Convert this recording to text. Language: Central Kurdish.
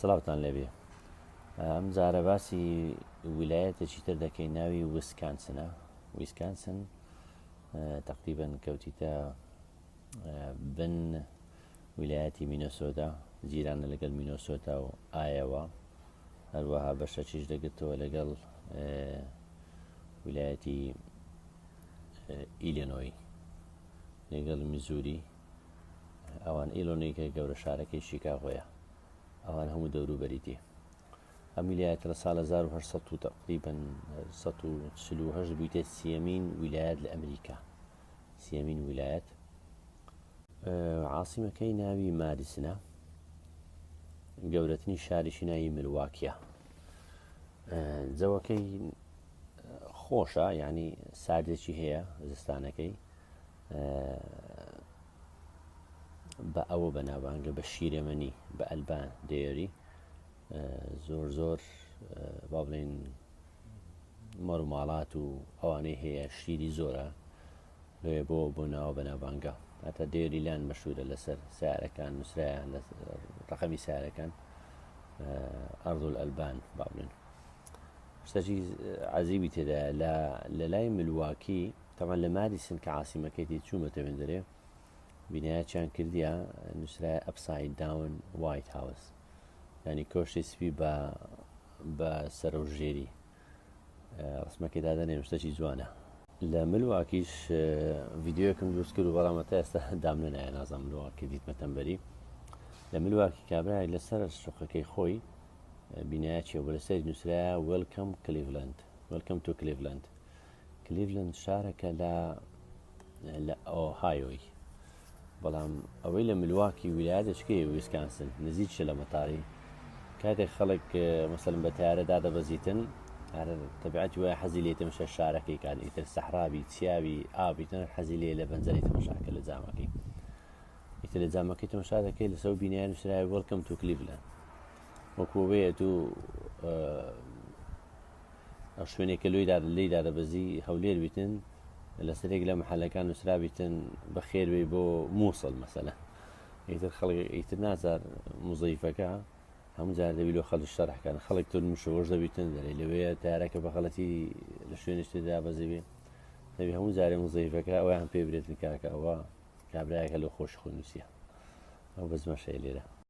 سڵاوتان لێبێ ئەم جارە باسی ویلایەتێکی تر دەکەین ناوی ویسکانسنە. ویسکانسن تقریبا کەوتیتە بن ویلایەتی مینۆسۆتا، جیرانە لەگەڵ مینۆسۆتا و ئایەوە، هەروەها بەشەکیش دەگرتەوە لەگەڵ ویلایەتی ئیلینۆی لەگەڵ میزوری. ئەوان ئیلۆنی کە گەورە شارەکەی شیکاغۆیە، ئەوان هەموو دەوروبەریتی. ئەم ویلایەتە لە ساڵ 1800 و تقریبا 148 بوویتە سیەمین ویلایەت لە ئەمریکا، سیەمین ویلایەت. عاسیمەکەی ناوی مادیسنە، گەورەترین شاریشی ناوی ملواکیە. جەوەکەی خۆشە، یعنی ساردێکی هەیە زستانەکەی. بە ئەوە بەناوبانگە بە شیرەمەنی، بە ئەلبان دێری. زۆر زۆر با بڵێن مەڕوماڵات و ئەوانەی هەیە، شیری زۆرە، لێ بۆ بۆ ناوە بەناوبانگە. هەتا دێریلان مەشهورە لەسەر سیارەکان نووسرایە لە ڕقەمی سیارەکان ئەرض ئەلبان با بڵێن. شتێکی عەزیبی تێدایە لە لای ملواکی، تەبعەن لە مادیسن کە عاسیمەکەیتی چوومەتە وێندەرێ بینایەکیان کردیە نووسرایە ئەپساید داون وایت هاوس، ینی کۆشتی سپی بە سەرەوژێری. ڕسمەکەی دادەنێم، شتێکی جوانە. لە ملواکیش ڤیدیۆیەکم دروست کرد و بەڵام تا ئێستا دامنەنایە، نازانم ملواکی دیتمە تەمبەری. لە ملواکی کابرای لەسەر شوقەکەی خۆی بینایەکی بۆ لەسەر نووسرایە وێلکەم کلیڤلەند، وێلکەم تو کلیڤلەند. کلیڤلەند شارەکە لە ئۆهایۆی، بەڵام ئەوەی لە ملواکی ویلایەتێکەی ویسکانسن نزیکە لە مەتاری. کاتێک خەڵک مەسەلەن بە تارە دادەبەزیتن، تەبعەتی وایە حەزی لێ تەماشا شارەکەی کات، ئیتر سەحرابی چیاوی ئابی تەنها حەزی لێ لە بەنجەرەی تەماشاکە لە جامەکەی، ئیتر لە جامەکەی تەماشا دەکەی لەسەر بینایە نووسرایە وێلکەم تو کلیڤلەند. وەکوەوەیە تو ئەو شوێنێک کە لۆی لێی دادەبەزی هەولێر بیتن، لەسەرێک لە محلەکان نووسرابیتن بەخێربێی بۆ مووسڵ مەسەلەن. ئیتر خەڵک ئیتر ناچار مزەیفەکە هەموو جار دەبی لۆ خەڵک شەرحکەن، خەڵک تر مشەوەش دەبیتن دەرێ لەوەیە تارەکە بە غەڵەتی لە شوێنێک تێدا بەزیبێ، دەبی هەموو جارێ مزەیفەکە ئەویان پێ برێتن کاکە ئەوە کابرایەکە لۆ خۆشی خۆی نووسیە. ئەو بەزمەشەیە لێرە.